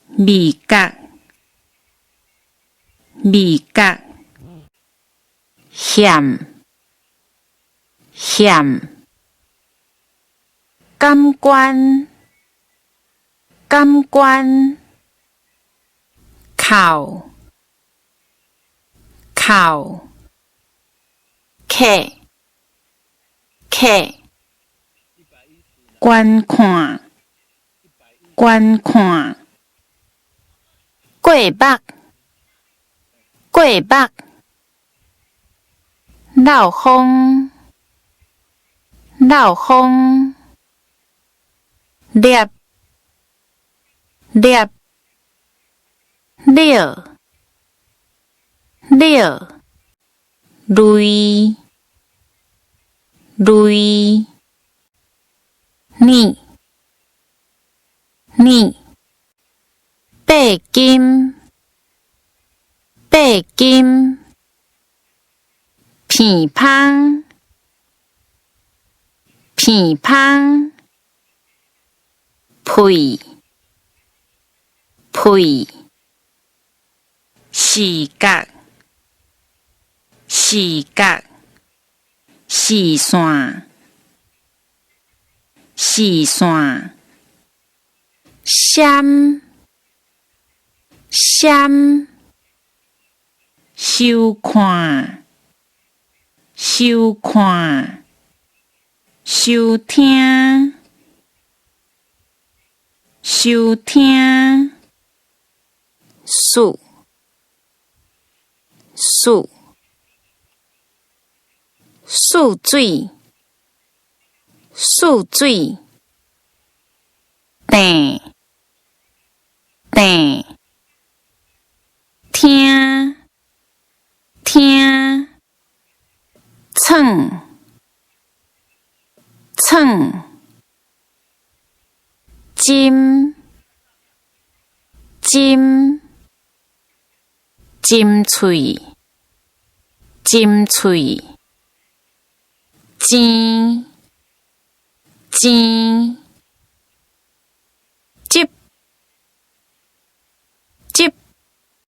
味覺，味覺，諳，諳，感官，感官，哭，哭，客，客，觀看，觀看，過目，過目，漏風，漏風，粒，粒，了，了，類，類，呢，呢，八金，八金，鼻芳，鼻芳，屁，屁，視覺，視覺，視線，視線，閃，閃，收看，收看，收聽，收聽，數，數，欶水，欶水，鄭，鄭，聽，聽，創，創，斟，斟，斟喙，斟喙，錢，錢。